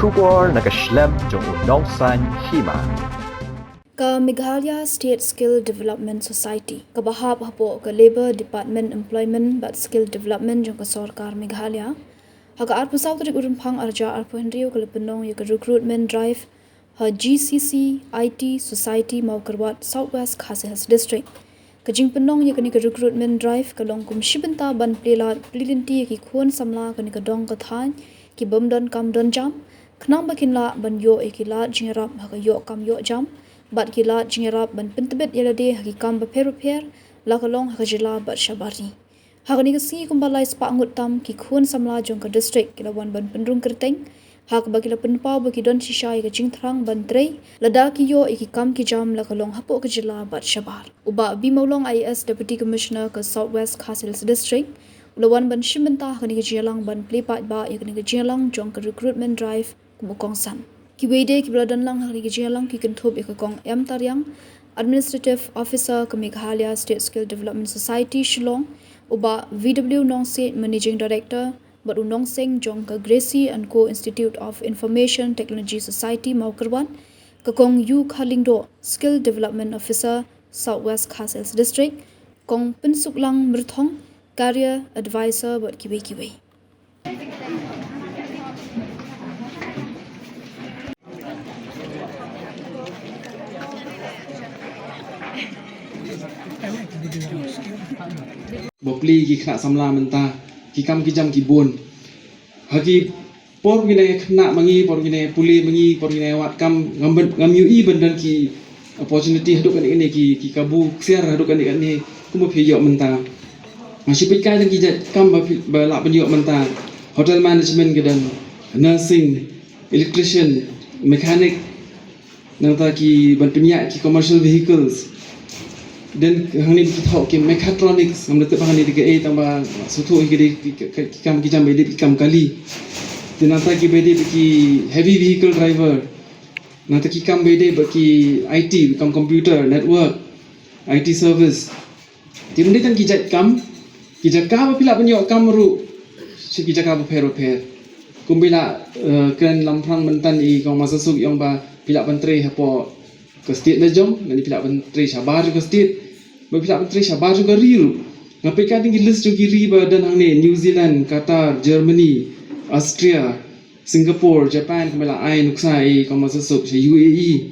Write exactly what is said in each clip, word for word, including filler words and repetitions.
Khubor na ka shlem jong u Nongsaiñ Hima. Ka Meghalaya State Skill Development Society, kaba hap hapoh ka Labour Department Employment bad Skill Development jong ka sorkar Meghalaya, ha ka arphew saw tarik u Rymphang arhajar arphew hynriew ka la pynlong ïa ka recruitment drive ha G C C I T Society Mawkyrwat, South West Khasi Hills District. Ka jingpynlong ïa kane ka recruitment drive ka long kum shi bynta ban plie lad plie lynti ïa ki khun samla kane ka dong ka thaiñ, ki bym don kam don jam, khnang ba kin lah ban ïoh ïa ki lad jingïarap ha ka ïoh kam ïoh jam bad ki lad jingïarap ban pyntbit ïa lade ha ki kam bapher bapher, la ka long ha ka jylla bad shabar hi. Ha kane ka sngi kumba lai spah ngut tam ki khun samla jong ka district ki la wan ban pynrung kyrteng, ha kaba ki la pynpaw ba ki don shisha ïa ka jingthrang ban trei lada ki ïoh ïa ki kam ki jam, la ka long hapoh ka jylla bad shabar. U Bah B Mawlong, I A S, Deputy Commissioner ka South West Khasi Hills District, u la wan ban shim bynta ha kane ka jingïalang ban plie paidbah ïa kane ka jingïalang jong ka recruitment drive kum u kongsan. Kiwei de kiba la don lang ha kane ka jingïalang ki kynthup ïa ka Kong M Tariang, Administrative Officer ka Meghalaya State Skill Development Society Shillong, u Bah V W Nongsiej, Managing Director, bad u Nongseng jong ka Gracie and Co Institute of Information Technology Society Mawkyrwat, ka Kong U Kharlyngdoh, Skill Development Officer, South West Khasi Hills District, Kong Pynsuklang Myrthong, Career Advisor, bad kiwei kiwei. Ba plie ki khynnah samla mynta, ki kam ki jam ki bun. Ha ki por ngi nang khynnah ma ngi, por ngi nang pule ma ngi, por ngi nang wad kam, ngam ban, ngam ïohi ban don ki opportunity haduh kane kane, ki, ki kabu ksiar haduh kane kane, kumba phi ïoh mynta. Nga shu peit kai tang ki jait kam ba phi, ba lah ban ïoh mynta. Hotel management ka don, nursing, electrician, mechanic, nangta ki ban pynïaid ki commercial vehicles. Then hangne ki thoh ki mechatronics, ngam da tip hangne da kaei, tang ba sngewthuh hi ka dei ki, ki, ki kam ki jam ba dei ki kam kali. Then nangta ki ba dei ki heavy vehicle driver. Nangta ki kam ba dei ba ki I T, kam computer, network, I T service. Te ym dei tang ki jait kam, ki jaka ba phi lah ban ïoh kam ruh sha ki jaka bapher bapher. Kumba la, eh, kren lamphrang mynta i Kong Master Suk, ïa ong ba phi lah ban trei hapoh ka state la jong, lane phi lah ban trei shabar jong ka state, ba phi lah ban trei shabar jong ka ri ruh. Nga peit ka dei ki list jong ki ri ba don hangne, New Zealand, Qatar, Germany, Austria, Singapore, Japan, kumba la ai nuksa i Kong Master Suk, sha U A E.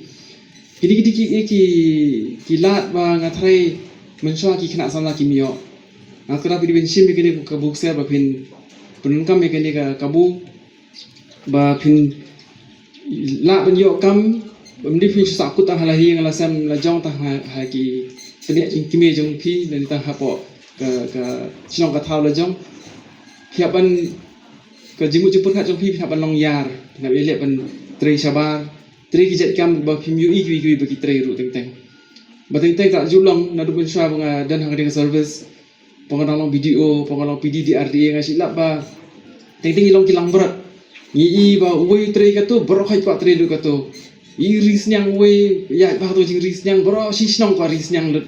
Kine ki dei ki, ki, ki lad ba nga tharai mynshuwa ki khynnah samla kim ïoh. Nga kyrpad ïa phi ban shim ïa kane ka kabu ksiar ba phin pyndonkam ïa kane ka kabu ba phin lah ban ïoh kam, ba ym dei phin shu sah kut tang ha la hi ha la sem la jong, tang ha, ha ki pynïaid jingkmie jong phi, lane tang hapoh ka, ka shnong ka thaw la jong. Phi hap ban, ka jingmut jingpyrkhat jong phi, phi hap ban long ïar, phi hap ïaleh ban trei shabar, trei ki jait kam ba phim ïohi kiwei kiwei ba ki trei ruh teng teng. Ba teng teng ka ju long naduh mynshuwa ba nga don ha kane ka service. Pynban nga long B D O, pynban nga long P D D R D A, nga shu lap ba teng teng ngi long ki langbrot. Ngi i ba uwei u trei katto, baroh khoit kwah trei lut katto. I ri sniang uwei, ïa ba to jingri sniang, baroh shi shnong kwah ri sniang lut.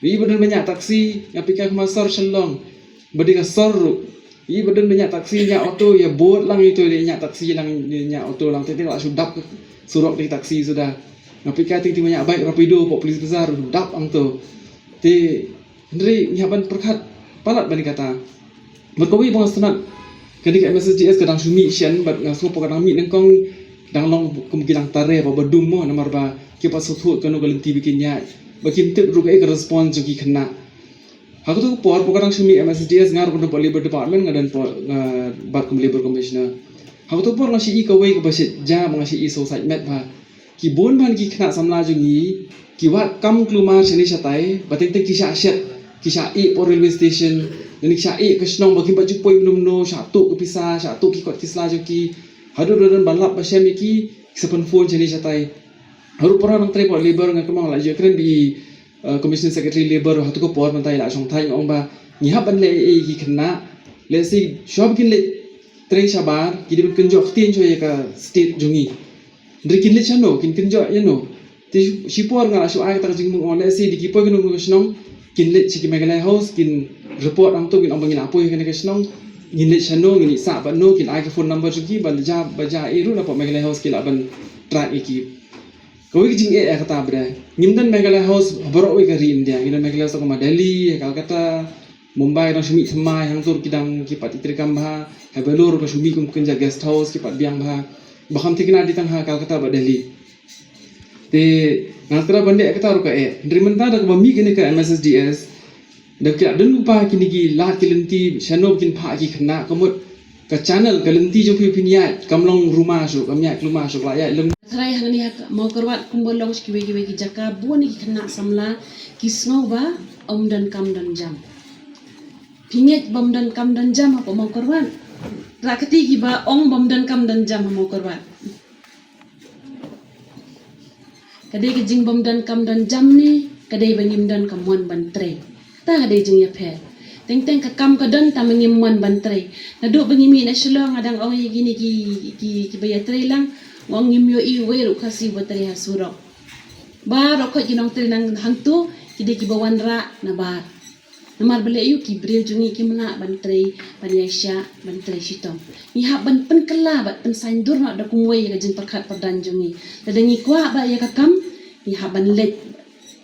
I ba don ba ñiah taxi, nga peit ka ma sor Shillong. Ba dei ka sor ruh. I ba don ba ñiah taxi, ñiah auto, ïa bud lang ito, ïa ñiah taxi lang, ïa ñiah auto lang, teng teng la shu dap surok dei taxi suda. Nga peit ka teng teng ba ñiah bike Rapido, hapoh Police Bazar, dap hangto. Te hynrei ngi hap ban pyrkhat palat ban ïa kata. Bad kawei ba nga sngewtynnat, kane ka M S S D S ka dang shu mih shen, bad nga sngew ba ka dang mih nyngkong, dang long kum ki dang tare ba, ba dum mo, namar ba ki pat sngewthuh kano ka lynti ba kin ïaid, ba kim tip ruh kaei ka response jong ki khynnah. Ha kato ka por, ba ka dang shu mih M S S D S, nga ruh nga don hapoh Labour Department, nga don hapoh, nga bat kum Labour Commissioner. Ha kato ka por nga shu i kawei kaba shet ja, ba nga shu i sngewsih met ba ki bun ban ki khynnah samla jong ngi, ki wad kam kulmar shane shatai, ba teng teng ki shah shet, ki shah ïeh hapoh railway station, lane ki shah ïeh ka shnong ba kim pat ju poi mynno mynno, shah tuh ka pisa, shah tuh ki kot ki sla jong ki, haduh ba don ba lap ba shem ïa ki, ki sa pynphone shane shatai. Haduh por nga dang trei hapoh Labour, nga kynmaw nga la ju kren bad i, eh, Commissioner Secretary Labour, hato ka por mynta i la shong thaiñ, nga ong ba ngi hap ban leh ei ei ïa ki khynnah, lehse shuwa ba kin leit trei shabar, ki dei ban kynjoh ktien shuwa ïa ka state jong ngi. Hynrei kin leit shano, kin kynjoh ïano? Te shi por nga la shu ai kata ka jingmut, nga ong lehse dei ki poi kano kano ka shnong, kin leit sha ki Meghalaya House, kin report hangto, kin ong ba ngi la poi ha kane ka shnong. Ngin leit shano, ngin leit sah bad no, kin ai ka phone number jong ki, ban ja, ba ja i ruh na pop Meghalaya House ki lah ban track ïa ki. Kawei ka jingeh ïa kata bad ngim don Meghalaya House ha baroh wei ka ri India. Ngin don Meghalaya House tang ma Delhi, Calcutta, Mumbai, dang shu mih thymmai hangto ki dang ki pat i treikam bha, ha Vellore ka shu mih kum kynja guest house ki pat biang bha. Ba kham thikna di tang ha Calcutta bad Delhi. Te nga thrang ban leh kata ruh ka eh. Hynrei mynta da kaba mih kane ka M S S D S, da ki don lypa kine ki lad ki lynti shano kin phah ki khynnah, ka mut ka channel ka lynti jong phi phin ïaid kam long ruma shuh, kam ïaid kluma shuh, la ïaid lem. Tharai hangne ha Mawkyrwat kumba long sha kiwei kiwei ki jaka, bun ki khynnah samla ki sngew ba ym don kam don jam. Phi ngeit bym don kam don jam hapoh Mawkyrwat? Rah kti kiba ong bym don kam don jam ha Mawkyrwat. Ka dei ka jingbym don kam don jam ne ka dei ba ngim don ka mon ban trei? Ta ka dei jingïapher. Teng teng ka kam ka don tang ba ngim mon ban trei. Naduh ba ngi mih na Shillong nga dang ong ïa kine ki, ki, kiba ïatrei lang, nga ong ngim ïohi uwei ruh Khasi uba trei ha surok. Baroh khoit ki nongtrei nang hangto ki dei kiba wanrah nabar. Namar balei? Ïa ki briew jong ngi kim lah ban trei, ban ïaishah, ban trei shitom. Ngi hap ban pynkylla bad pynsaindur noh da kumwei ïa ka jingpyrkhat pyrdaiñ jong ngi. Lada ngi kwah ba ïa ka kam, ngi hap ban leit,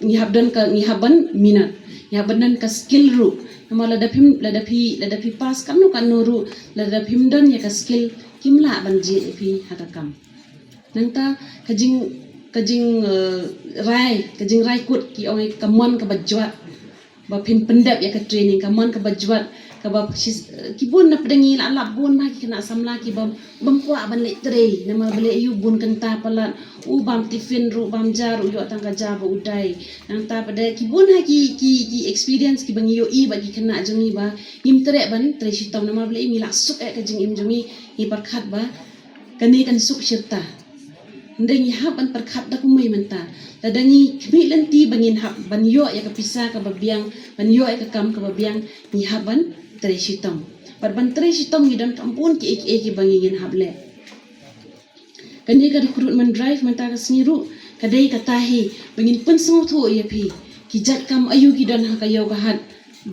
ngi hap don ka, ngi hap ban minot, ngi hap ban don ka skill ruh. Namar lada phim, lada phi, lada phi pass katno katno ruh, lada phim don ïa ka skill, kim lah ban jied ïa phi ha ka kam. Nangta ka jing, ka jing, eh, rai, ka jingrai kut ki ong ïa ka mon kaba jwat. Ba phin pyndep ïa ka training, ka mon kaba jwat, kaba shis-, eh, ki bun na pdeng ngi la lap bun bha ki khynnah samla kiba bym kwah ban leit trei. Namar balei? Ïa u bun kynta palat, u bam tiffin ruh, bam ja ruh, ïoh tang ka ja ba u dai. Nangta pat de ki bun ha ki, ki, ki experience kiba ngi ïohi bad ki khynnah jong ngi ba ngim treh ban trei shitom. Namar balei? Ngi la suk eh ka jingim jong ngi, ngi pyrkhat ba kane kan suk shirta. Hynrei ngi hap ban pyrkhat da kumwei mynta. Lada ngi khmih lynti ba ngin hap ban ïoh ïa ka pisa kaba biang, ban ïoh ïa ka kam kaba biang, ngi hap ban trei shitom. Bad ban trei shitom ngi don kam bun kiei kiei kiba ngi ngin hap leh. Kane ka recruitment drive mynta ka sngi ruh ka dei kata hi ba ngin pynsngewthuh ïa phi ki jait kam aïu ki don ha ka ïew ka hat,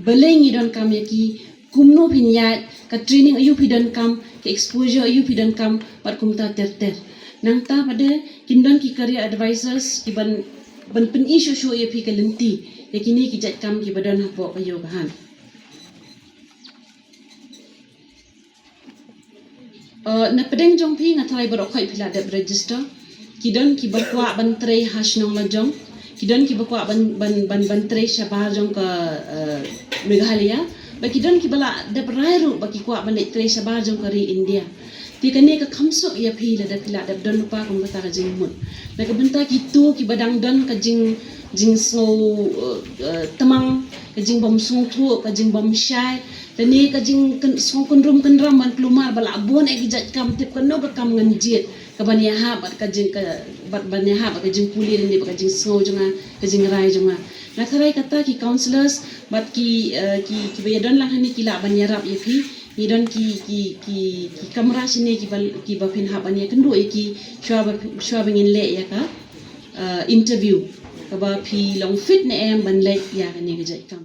balei ngi don kam ïa ki, kumno phin ïaid, ka training aïu phi don kam, ka exposure aïu phi don kam, bad kumta ter ter. Nangta pat de kin don ki career advisors ki ban, ban pyni shuh shuh ïa phi ka lynti ïa kine ki jait kam kiba don hapoh ka ïew ka hat. Uh, na pdeng jong phi nga tharai baroh khoit phi la dep register. Ki don kiba kwah ban trei ha shnong la jong. Ki don kiba kwah ban, ban, ban, ban trei shabar jong ka, uh, Meghalaya. Ba ki don kiba la dep rai ruh ba ki kwah ban leit trei shabar jong ka ri India. Te kane ka kham suk ïa phi lada phi la dep don lypa kum kata ka jingmut. Na ka bynta kito kiba dang don ka jing, jingsngew, uh, uh, tymmen, ka jingbym sngewthuh, ka jingbym shai, lane ka jing kyn-, sngewkynrum kynram ban kulmar ba la bun eh ki jait kam, tip kano ka kam ngan jied, ka ban ïahap bad ka jing ka, bad ban ïahap bad ka jingpule lane bad ka jingsngew jong nga, ka jingrai jong nga. Nga tharai kata ki counsellors bad ki, eh, ki, kiba ïadon lang hangne ki lah ban ïarap ïa phi. Ngi don ki, ki, ki, ki kamra shane kiba, kiba phin hap ban ïakynduh ïa ki shuwa ba, shuwa ba ngin leh ïa ka, eh, interview, kaba phi long fit ne em ban leh ïa kane ka jait kam.